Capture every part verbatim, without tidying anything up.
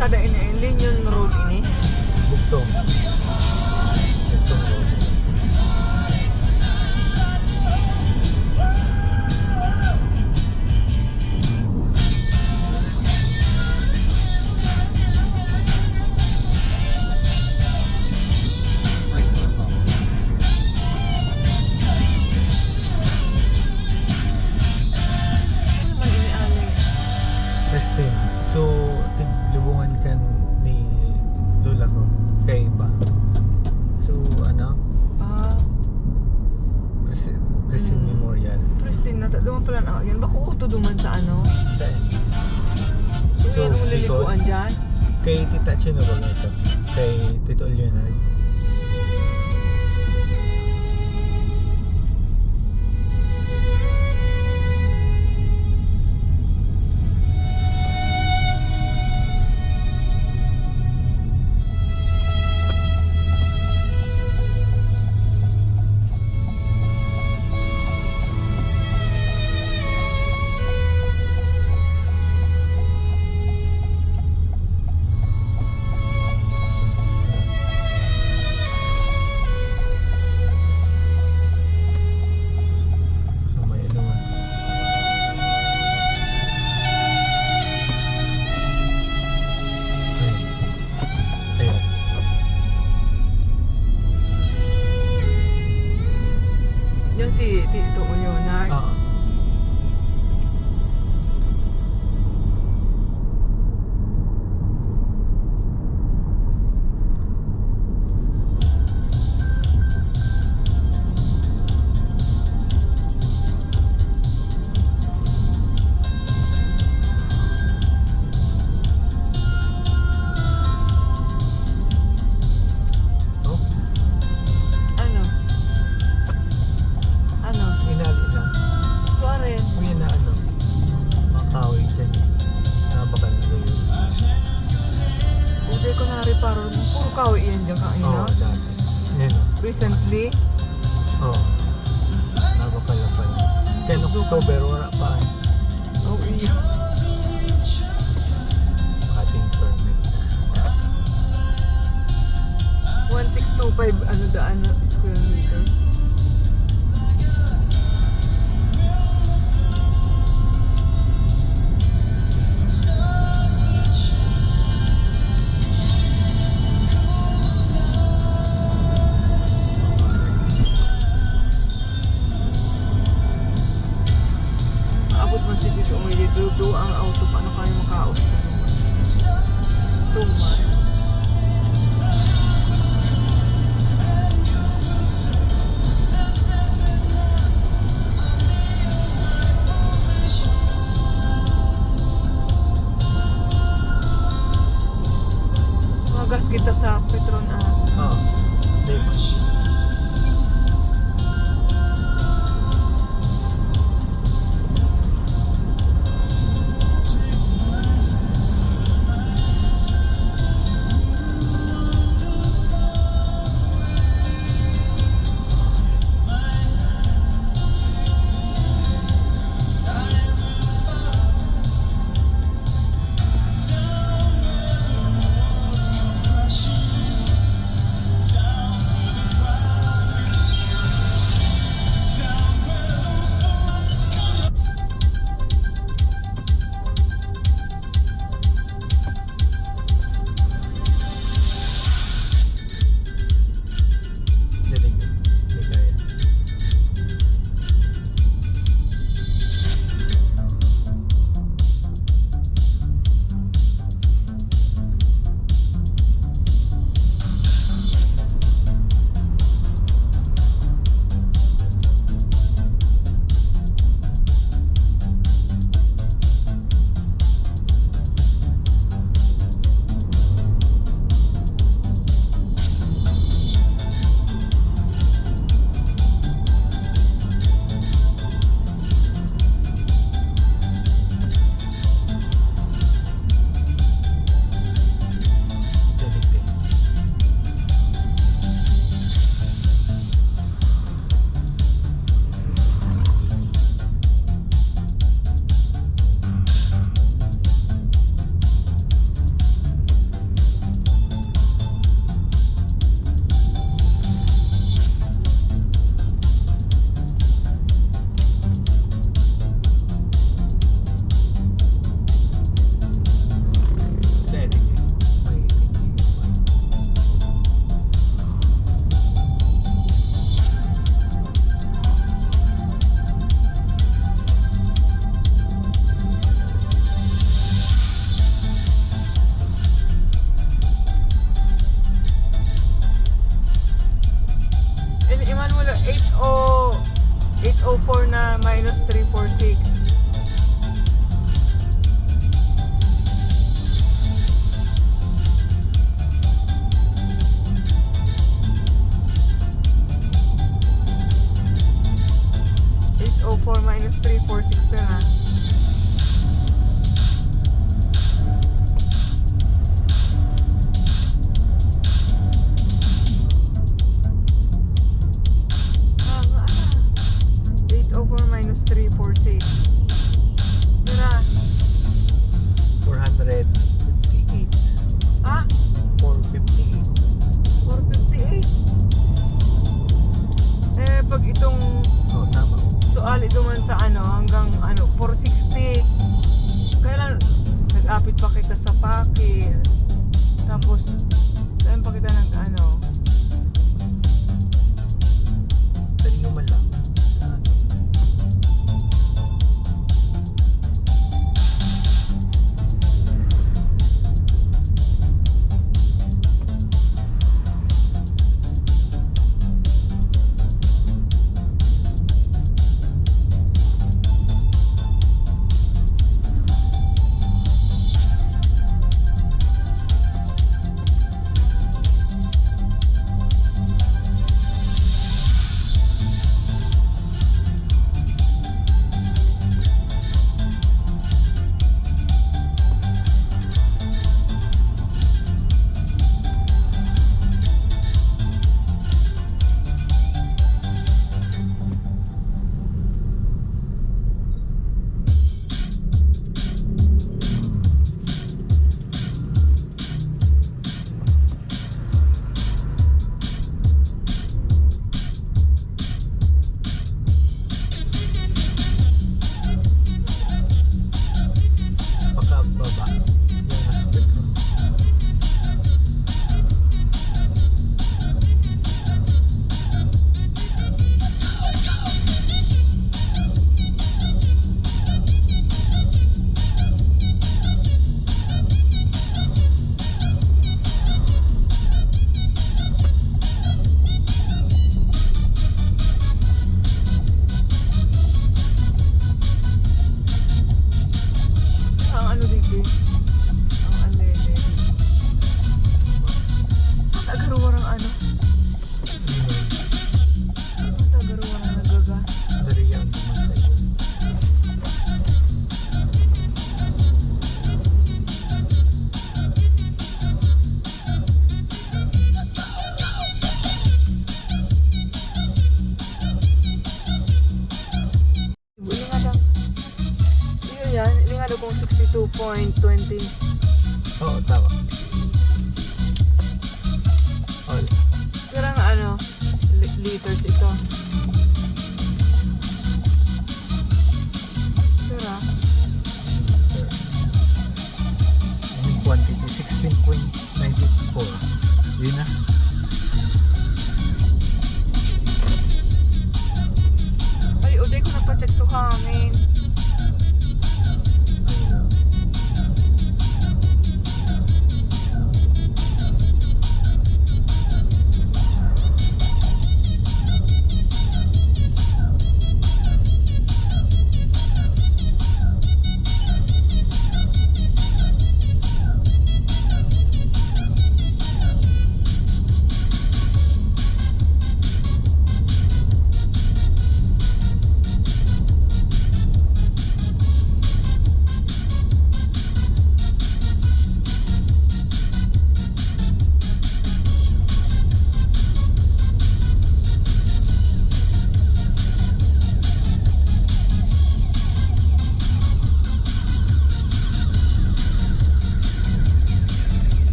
Kada ini, Union Road ini. Bugtong. Bugtong Road. Ano man ini, Alex? Christine. So, tiglubongan kan ni lola ko. Kaiba. So, ano? Ah. Christine, Christine Hmm. Memorial. Christine, nata-, duman pala na yan. Bako uto duman sa ano? Saan? So, So, yun, yung lilikuan likod? Dyan? Kay Tita Chino ba ito? Kay Tito Leonard? May ano man. Ayan. Ayan. Yan si Tito Leonard. Oo. Oh? Ano? Ano? Inali na. Suaren. Uy, na ano? Mga kahoy dyan. Mga bakal na yun. Buti ko na-reparo mo. Puro kahoy iyan dyan kanina. Oo, dati. Yan, oh. Recently? Oo. Nabakal na pala. Ten October, wala pa, eh. Oh, iya. Cutting permit. One six two five, ano, daan na square meters. Abot man si Tito Emilio, dudu ang auto, paano kayo makaos? Tuman. Magas kita sa Petron, ah. Oo. Di ba? ano, hanggang, ano, four sixty. Kaya lang, nag-apit pa kita sa Pakil. Tapos, saan pa kita nag-, ano? Pwede mo man lang. Pakababa. Yan, nasa gitna. Ang ano dito? Ang ano yun? Ang agaruwa ng ano? Ang agaruwa ng nagaga. Dari yan, pumatay. Ilinga daw. Iyo yan. Ilinga daw kung sixty-two point twenty. Oo, tama. All. Pero ang ano, li-, liters ito. Pero, Ang quantity, sixteen point nine four. Yun na. Ay, uday ko nagpa-check sa hangin.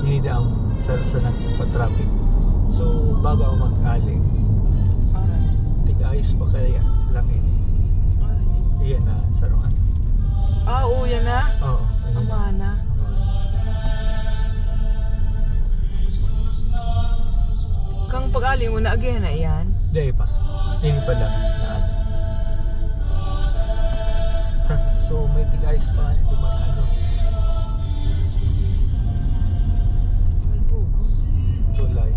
Ini daang sa, sa nagpa-traffic. So, bago ako mag-ali, tig-ayos pa kaya lang ini. Iyan na, sarungan. Ah, oo, yan na? Oo, ayun na. Ama na. Ama. Dali mo na, agihan na iyan. Dai pa. Ini pa lang na ano. So, may tig-ayos pa nga ito, mga ano. Tulay.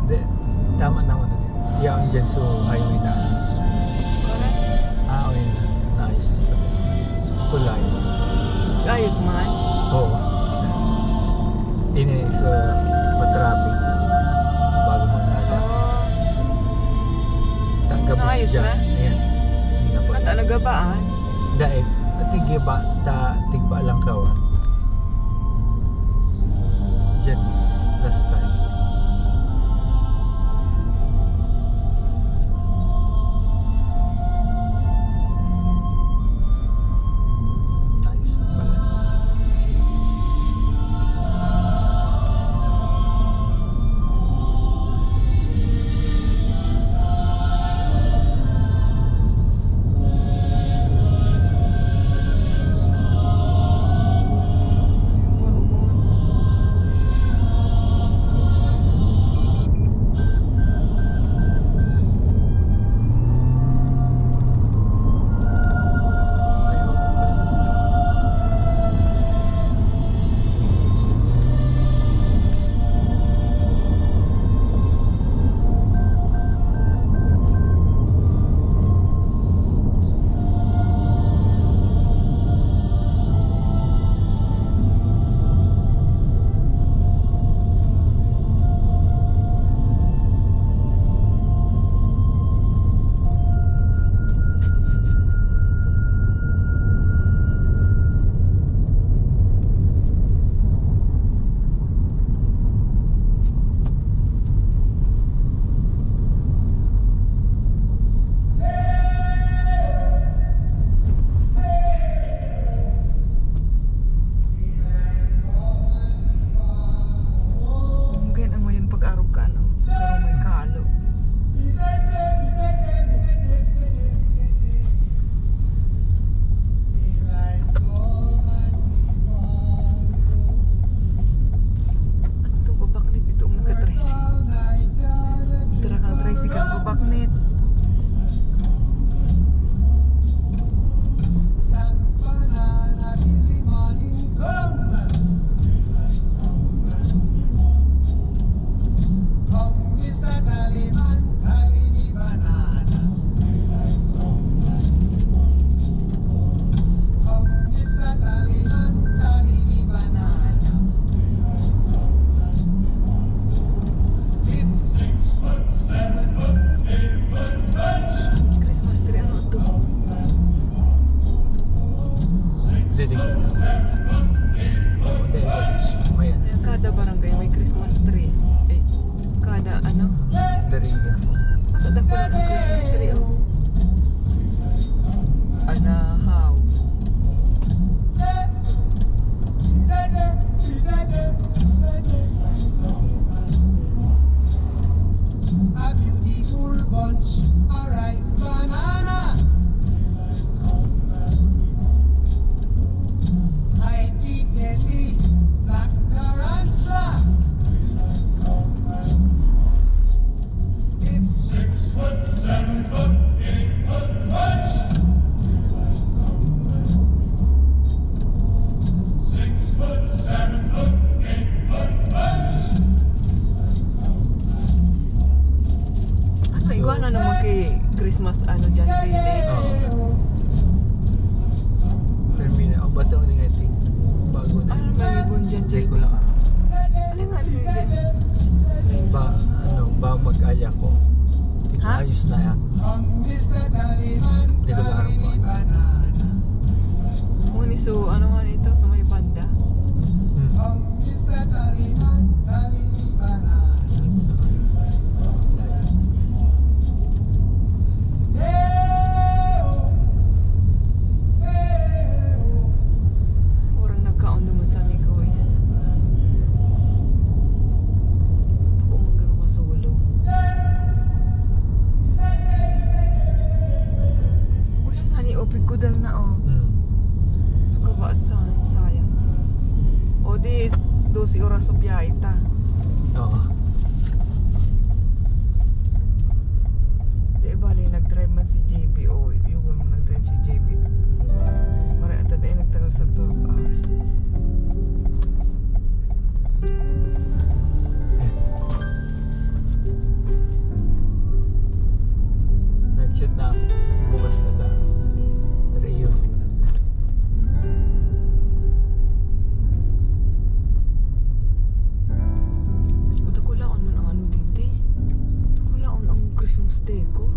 Hindi. Tama na ako na din. Yaon dyan sa highway na. Correct. Ah, okay. Nice. Sa tulay. Ayos man. Oo. Ini sa pa-traffic bago magdala. Ah. Tagabos Naayos dyan. na? Ayan. Hindi na po. Ah, talaga ba, ah? Dahil, at tigba, ta, tigba lang kawan. Jet last time. Ayos pala. Mungkin ang ngayon pag-arog ka, no? Pero may kalo. Ano itong babaknit? Itong nagka-tricycle. Tara ka, tricycle, babaknit. Christmas tree, ano to? Dede. Dede. Maya. Kada barangay may Christmas tree. Eh, kada ano? Dede. Matatapunan ang Christmas tree, oh. Anahaw. A beautiful bunch of ripe banana. I did deadly black tarantula. If six foot, seven foot, eight foot bunch. Ano, magki-Christmas, ano, dyan, village. Oo. Pero may na, ang bato ni nga, ito, bago na. Ano ba yung ibon dyan, Try ko J B? lang, ah. Ano nga, ano yun dyan? Ba, ano, ba mag-aya ko? Ha? Ayos na yan. Hindi ko lang alam kung ano. Muni, so, ano nga nito? Sa may banda? Hmm. Orang nagkaon naman sa aming guys. Ako magkaroon masulo. Uy, honey, oh, pigkudal na, oh. Hmm. So, kabasan, sayang. O di, dose oras sa biyahe ta. Oo. Di bali, nag-drive man si J B. O, yung nag-drive si J B. Mara, ata dahil nagtagal sa twelve hours. Nag-shoot na bukas na ba? Pero iyo. Dakulaon man ang ano dito. Dakulaon ang Christmas decor.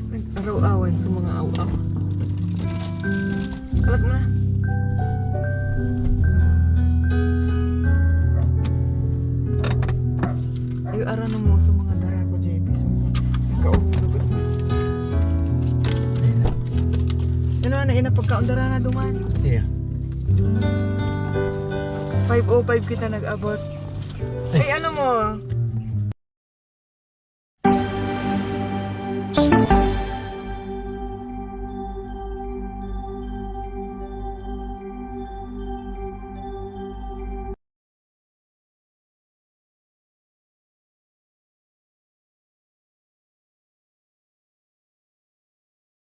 Nag-araw-awan sa mga aw-aw. Kalag mo na. Ay, ara na mo sa mga dara ko, J P, sa mga nagkaurulog. Ano na, ina, pagkaon dara na duman? Iya. Five oh five kita nag-abot. Ay, ano mo?